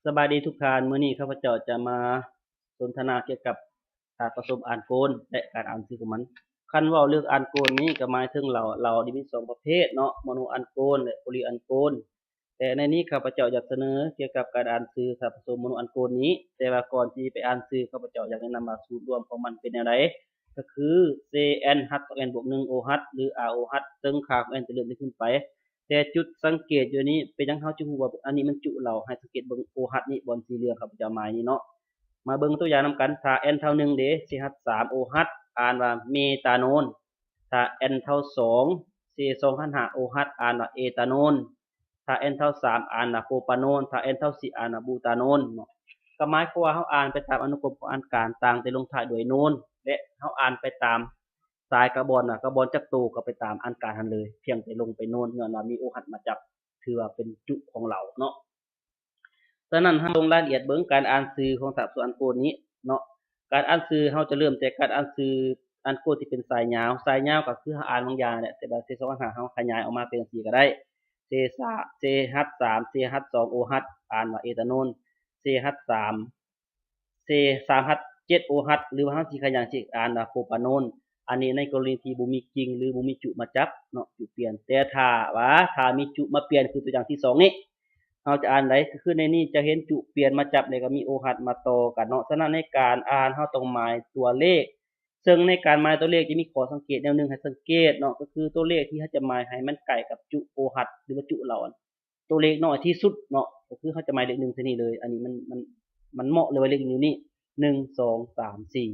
ສະບາຍດີທຸກທ່ານ, ມື້ນີ້ຂ້າພະເຈົ້າຈະມາສົນທະນາກ່ຽວກັບທາດປະສົມອານໂກນ ແລະ ການອ່ານຊື່ຂອງມັນ. ຄັນເວົ້າເລື່ອງອານໂກນນີ້ກໍໝາຍເຖິງເຫຼົ້າ, ເຫຼົ້ານີ້ມີສອງປະເພດເນາະ, ໂມໂນອານໂກນ ແລະ ໂພລີອານໂກນ. ແຕ່ໃນນີ້ຂ້າພະເຈົ້າຢາກສະເໜີກ່ຽວກັບການອ່ານຊື່ທາດປະສົມໂມໂນອານໂກນນີ້, ແຕ່ວ່າກ່ອນທີ່ຈະໄປອ່ານຊື່ ຂ້າພະເຈົ້າຢາກແນະນຳວ່າສູດລວມຂອງມັນເປັນແນວໃດ, ກໍຄື Cn ຮັດຕໍ່ n ບວກໜຶ່ງ O ຮັດ ຫຼື R O ຮັດ, ເຊິ່ງຄ່າຂອງ n ຈະເລີ່ມຈາກຂຶ້ນໄປ. ແຕ່ຈຸດສັງເກດຢູ່ນີ້ ເປັນຫຍັງເຮົາຈຶ່ງຮູ້ວ່າອັນນີ້ມັນຈຸເຫຼົ້າ? ໃຫ້ສັງເກດເບິ່ງ O ຮັດນີ້ ບ່ອນສີເຫຼືອງ ຂ້າພະເຈົ້າໝາຍນີ້ເນາະ. ມາເບິ່ງຕົວຢ່າງນຳກັນ, ຖ້າ n ເທົ່າໜຶ່ງເດ C ຮັດສາມ O ຮັດ ອ່ານວ່າເມຕາໂນນ, ຖ້າ n ເທົ່າສອງ C ສອງຄັນຫ້າ O ຮັດ ອ່ານວ່າເອຕາໂນນ, ຖ້າ n ເທົ່າສາມ ອ່ານວ່າໂປປາໂນນ, ຖ້າ n ເທົ່າສີ່ ອ່ານວ່າບູຕາໂນນເນາະ. ກໍໝາຍຄວາມວ່າເຮົາອ່ານໄປຕາມອະນຸກົມຂອງອານການ ຕ່າງແຕ່ລົງທ້າຍດ້ວຍໂນນ ແລະ ເຮົາອ່ານໄປຕາມ ສາຍກາບອນນະ ກາບອນຈັກໂຕກໍໄປຕາມອານການຫັ້ນເລີຍ, ພຽງແຕ່ລົງໄປໂນນ ຍ້ອນວ່າມີ O ຮັດມາຈັບ ຖືວ່າເປັນຈຸຂອງເຫຼົ້າເນາະ. ສະນັ້ນ ເຮົາລົງລາຍລະອຽດເບິ່ງການອ່ານຊື່ຂອງທາດປະສົມອານໂກນນີ້ເນາະ. ການອ່ານຊື່ ເຮົາຈະເລີ່ມແຕ່ການອ່ານຊື່ອານໂກນທີ່ເປັນສາຍຍາວ. ສາຍຍາວກໍຄືເຮົາອ່ານບາງຢ່າງແຫຼະ, ແຕ່ວ່າ C ສອງພັນຫ້າ ເຮົາຂະຫຍາຍອອກມາເປັນຈັ່ງຊີ້ກໍໄດ້, C ສາມ C ຮັດສາມ C ຮັດສອງ O ຮັດ ອ່ານວ່າເອຕາໂນນ, C ຮັດສາມ C ສາມຮັດເຈັດ O ຮັດ ຫຼືວ່າເຮົາຊິຂະຫຍາຍຊິອ່ານວ່າໂປປາໂນນ. ອັນນີ້ໃນກໍລະນີທີ່ບໍ່ມີກິ່ງ ຫຼືບໍ່ມີຈຸມາຈັບເນາະ, ຈຸປ່ຽນ. ແຕ່ຖ້າວ່າ ຖ້າມີຈຸມາປ່ຽນ ຄືຕົວຢ່າງທີສອງນີ້ ເຮົາຈະອ່ານໃດ? ກໍຄືໃນນີ້ຈະເຫັນຈຸປ່ຽນມາຈັບ ແລ້ວກໍມີ O ຮັດມາຕໍ່ກັນເນາະ. ສະນັ້ນໃນການອ່ານ ເຮົາຕ້ອງໝາຍຕົວເລກ, ເຊິ່ງໃນການໝາຍຕົວເລກຈະມີຂໍ້ສັງເກດແນວໜຶ່ງໃຫ້ສັງເກດເນາະ, ກໍຄືຕົວເລກທີ່ເຮົາຈະໝາຍໃຫ້ມັນໃກ້ກັບຈຸ O ຮັດ ຫຼືວ່າຈຸເຫຼົ້າ ຕົວເລກນ້ອຍທີ່ສຸດເນາະ, ກໍຄືເຮົາຈະໝາຍເລກໜຶ່ງໃສ່ນີ້ເລີຍ. ອັນນີ້ມັນ ມັນ ມັນເໝາະເລີຍວ່າເລກໜຶ່ງຢູ່ນີ້ ໜຶ່ງ ສອງ ສາມ ສີ່.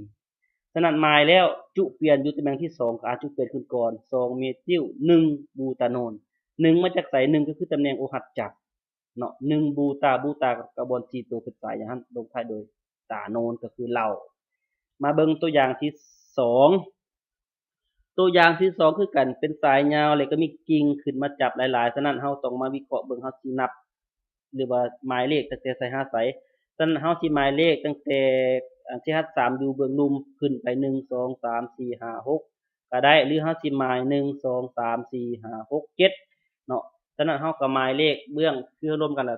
ສະນັ້ນໝາຍແລ້ວ ຈຸປ່ຽນຢູ່ຕຳແໜ່ງທີສອງ ກໍອ່ານຈຸປ່ຽນຂຶ້ນກ່ອນ, ສອງ ເມທິວ, ໜຶ່ງ ບູຕາໂນນ. ໜຶ່ງມາຈາກໃສ? ໜຶ່ງກໍຄືຕຳແໜ່ງ O ຮັດຈັບເນາະ, ໜຶ່ງ ບູຕາ, ບູຕາກາບອນສີ່ໂຕເປັນສາຍຢ່າງນັ້ນ ລົງທ້າຍໂດຍຕາໂນນ ກໍຄືເຫຼົ້າ. ມາເບິ່ງຕົວຢ່າງທີສອງ. ຕົວຢ່າງທີສອງຄືກັນ ເປັນສາຍຍາວ ແລ້ວກໍມີກິ່ງຂຶ້ນມາຈັບຫຼາຍໆ. ສະນັ້ນເຮົາຕ້ອງມາວິເຄາະເບິ່ງ, ເຮົາຊິນັບ ຫຼືວ່າໝາຍເລກຕັ້ງແຕ່ໃສຫາໃສ. ສະນັ້ນເຮົາຊິໝາຍເລກຕັ້ງແຕ່ ອາ ທີ່ຮັດສາມຢູ່ເບື້ອງລຸ່ມຂຶ້ນໄປ ໜຶ່ງ ສອງ ສາມ ສີ່ ຫ້າ ຫົກ ກໍໄດ້ ຫຼືເຮົາຊິໝາຍ ໜຶ່ງ ສອງ ສາມ ສີ່ ຫ້າ ຫົກ ເຈັດ ເນາະ. ສະນັ້ນເຮົາກໍໝາຍເລກເບື້ອງ ຄືເຮົາລວມກັນລະ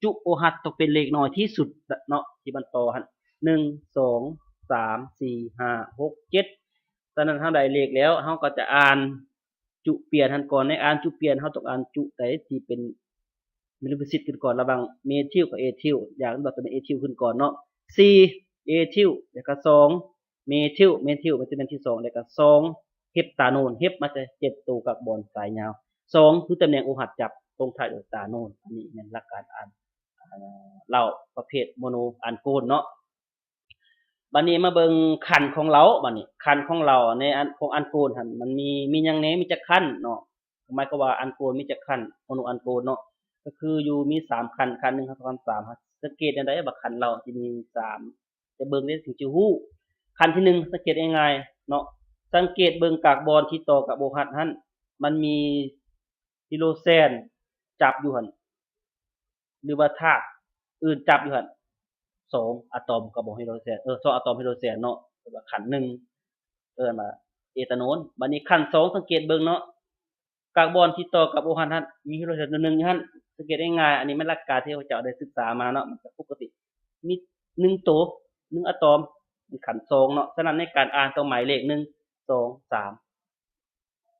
ຈຸໂອຮັດຕ້ອງເປັນເລກນ້ອຍທີ່ສຸດເນາະ ທີ່ມັນຕໍ່ຫັ້ນ ໜຶ່ງ ສອງ ສາມ ສີ່ ຫ້າ ຫົກ ເຈັດ. ສະນັ້ນເຮົາໄດ້ເລກແລ້ວ ເຮົາກໍຈະອ່ານຈຸປ່ຽນຫັ້ນກ່ອນ. ໃນອ່ານຈຸປ່ຽນ ເຮົາຕ້ອງອ່ານຈຸໃດທີ່ເປັນ ມີລິຂະສິດຂຶ້ນກ່ອນ ລະຫວ່າງເມທິວກັບເອທິວ. ຢ່າງວ່າຕົວເອທິວຂຶ້ນກ່ອນເນາະ ສີ່ ເອທິວ ແລ້ວກໍ ສອງ ເມທິວ, ເມທິວມັນຈະແມ່ນທີສອງ ແລ້ວກໍ ສອງ ເຮັບຕາໂນນ. ເຮັບມາຈາກເຈັດໂຕກາບອນສາຍຍາວ, ສອງ ຄືຕຳແໜ່ງໂອຮັດຈັບ ລົງທ້າຍດ້ວຍຕາໂນນ. ອັນນີ້ແມ່ນຫຼັກການອ່ານ ອ່າ ເຫຼົ້າປະເພດໂມໂນອານໂກນເນາະ. ບັດນີ້ມາເບິ່ງຂັ້ນຂອງເຫຼົ້າ. ບັດນີ້ຂັ້ນຂອງເຫຼົ້າໃນອັນ ຂອງອານໂກນຫັ້ນ ມັນມີ ມີຫຍັງແດ່? ມີຈັກຂັ້ນເນາະ? ໝາຍຄວາມວ່າອານໂກນມີຈັກຂັ້ນ ໂມໂນອານໂກນເນາະ ກໍຄືຢູ່ມີສາມຂັ້ນ, ຂັ້ນໜຶ່ງ ສອງ ສາມ. ສັງເກດແນວໃດວ່າຂັ້ນເຫຼົ້າຊິມີສາມ? ຈະເບິ່ງໄດ້ເຖິງຈະຮູ້. ຂັ້ນທີໜຶ່ງ ສັງເກດງ່າຍໆເນາະ, ສັງເກດເບິ່ງກາບອນທີ່ຕໍ່ກັບໂອຮັດຫັ້ນ ມັນມີຮີໂດຣແຊນຈັບຢູ່ຫັ້ນ ຫຼືວ່າທາດອື່ນຈັບຢູ່ຫັ້ນ ສອງອາຕອມກາບອນຮີໂດຣແຊນ ເອີ ສອງອາຕອມຮີໂດຣແຊນເນາະ, ເອີ້ນວ່າຂັ້ນໜຶ່ງ ເອີ້ນວ່າເອຕາໂນນ. ບັດນີ້ຂັ້ນສອງ ສັງເກດເບິ່ງເນາະ ກາບອນທີ່ຕໍ່ກັບໂອຮັດຫັ້ນ ມີຮີໂດຣແຊນຕົວໜຶ່ງຢູ່ຫັ້ນ. ສັງເກດງ່າຍໆ ອັນນີ້ແມ່ນຫຼັກການທີ່ເຮົາເຈົ້າໄດ້ສຶກສາມາເນາະ, ມັນກໍປົກກະຕິ ມີໜຶ່ງໂຕ ໜຶ່ງອາຕອມ ເປັນຂັ້ນສອງເນາະ. ສະນັ້ນໃນການອ່ານຕ້ອງໝາຍເລກ ໜຶ່ງ ສອງ ສາມ.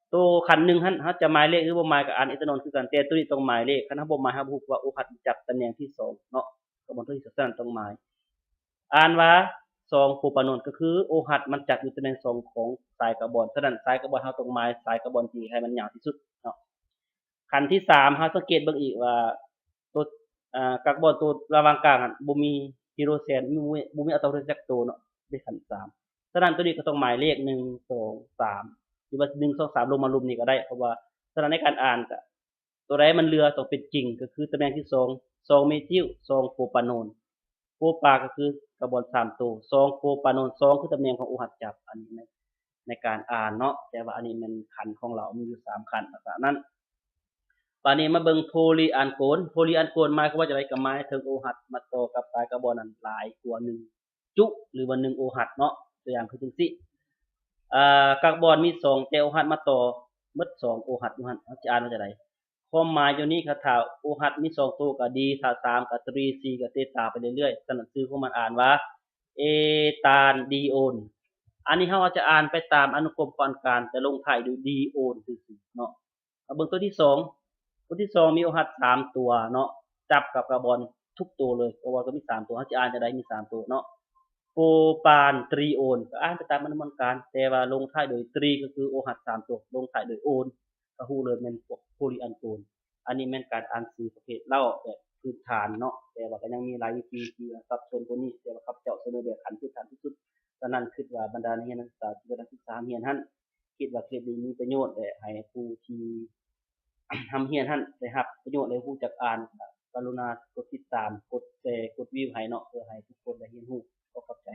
ໂຕຂັ້ນໜຶ່ງຫັ້ນ ເຮົາຈະໝາຍເລກ ຫຼືບໍ່ໝາຍ ກໍອ່ານເອຕາໂນນຄືກັນ, ແຕ່ໂຕນີ້ຕ້ອງໝາຍເລກ. ຄັນເຮົາບໍ່ໝາຍ ເຮົາບໍ່ຮູ້ວ່າໂອຮັດຈັບຕຳແໜ່ງທີສອງເນາະ, ກາບອນຕົວທີສອງ ສະນັ້ນຕ້ອງໝາຍ ອ່ານວ່າ ສອງ ໂປປາໂນນ ກໍຄືໂອຮັດມັນຈັບຢູ່ຕຳແໜ່ງສອງຂອງສາຍກາບອນ. ສະນັ້ນສາຍກາບອນເຮົາຕ້ອງໝາຍສາຍກາບອນທີ່ໃຫ້ມັນຍາວທີ່ສຸດເນາະ. ຂັ້ນທີສາມ ເຮົາສັງເກດເບິ່ງອີກວ່າ ໂຕ ອາ ກາບອນໂຕລະຫວ່າງກາງຫັ້ນ ບໍ່ມີຮີໂດຣແຊນ ບໍ່ມີ ບໍ່ມີອາໂຕຮຽນຈັກໂຕເນາະ ເປັນຂັ້ນສາມ. ສະນັ້ນໂຕນີ້ກໍຕ້ອງໝາຍເລກ ໜຶ່ງ ສອງ ສາມ ຫຼືວ່າ ໜຶ່ງ ສອງ ສາມ ລົງມາລຸ່ມນີ້ກໍໄດ້, ເພາະວ່າ ສະນັ້ນໃນການອ່ານກໍ ໂຕໃດມັນເຫຼືອຕ້ອງເປັນກິ່ງ ກໍຄືຕຳແໜ່ງທີສອງ ສອງ ເມທິວ ສອງ ໂປປາໂນນ. ໂປປາກໍຄືກາບອນສາມໂຕ, ສອງ ໂປປາໂນນ ສອງ ຄືຕຳແໜ່ງຂອງໂອຮັດຈັບ. ອັນນີ້ໃນ ໃນການອ່ານເນາະ, ແຕ່ວ່າອັນນີ້ແມ່ນຂັ້ນຂອງເຫຼົ້າ ມີຢູ່ສາມຂັ້ນລັກສະນະນັ້ນ. ບາດນີ້ມາເບິ່ງໂພລີອານໂກນ. ໂພລີອານໂກນໝາຍຄວາມວ່າຈັ່ງໃດ? ກໍໝາຍເຖິງໂອຮັດມາຕໍ່ກັບສາຍກາບອນນັ້ນຫຼາຍກວ່າໜຶ່ງຈຸ ຫຼືວ່າໜຶ່ງໂອຮັດເນາະ. ຕົວຢ່າງຄືຈັ່ງຊີ້ ອາ ກາບອນມີສອງ ແຕ່ໂອຮັດມາຕໍ່ໝົດສອງໂອຮັດຢູ່ຫັ້ນ, ເຮົາຈະອ່ານວ່າຈັ່ງໃດ? ຄວາມໝາຍຢູ່ນີ້ ຖ້າໂອຮັດມີສອງໂຕກໍດີ ຖ້າສາມກໍຕຣີ ສີ່ກໍເຕຕາ ໄປເລື້ອຍໆ. ສະນັ້ນຊື່ຂອງມັນອ່ານວ່າ ເອຕານດີໂອນ. ອັນນີ້ເຮົາອາດຈະອ່ານໄປຕາມອະນຸກົມຂອງອັນການ ແຕ່ລົງທ້າຍດ້ວຍດີໂອນຊື່ໆເນາະ. ມາເບິ່ງຕົວທີສອງ. ຕົວທີສອງມີໂອຮັດສາມຕົວເນາະ ຈັບກັບກາບອນທຸກໂຕເລີຍ ເພາະວ່າກໍມີສາມຕົວ. ເຮົາຊິອ່ານຈັ່ງໃດ? ມີສາມຕົວເນາະ ໂປຣປານຕຣີໂອນ ກໍອ່ານໄປຕາມອະນຸກົມຂອງອັນການ ແຕ່ວ່າລົງທ້າຍໂດຍຕຣີ ກໍຄືໂອຮັດສາມຕົວ ລົງທ້າຍໂດຍໂອນ ກໍຮູ້ເລີຍແມ່ນພວກໂພລີແອນໂຕນ. ອັນນີ້ແມ່ນການອ່ານຊື່ປະເພດເຫຼົ້າແບບພື້ນຖານເນາະ ແຕ່ວ່າກໍຍັງມີຫຼາຍວິທີທີ່ວ່າສັບສົນກວ່ານີ້ ແຕ່ວ່າຂ້າພະເຈົ້າສະເໜີແບບຂັ້ນພື້ນຖານທີ່ສຸດ. ສະນັ້ນ ຄິດວ່າບັນດານັກຮຽນນັກສຶກສາທີ່ກຳລັງສຶກສາຮຽນຫັ້ນ ຄິດວ່າຄລິບນີ້ມີປະໂຫຍດ ແລະ ໃຫ້ຜູ້ທີ່ຮຽນຫັ້ນໄດ້ຮັບປະໂຫຍດ ແລະ ຮູ້ຈັກອ່ານ ກໍກະລຸນາກົດຕິດຕາມ ກົດແຊ ກົດວິວໃຫ້ເນາະ ເພື່ອໃຫ້ທຸກຄົນໄດ້ຮຽນຮູ້. ຂໍຂອບໃຈ.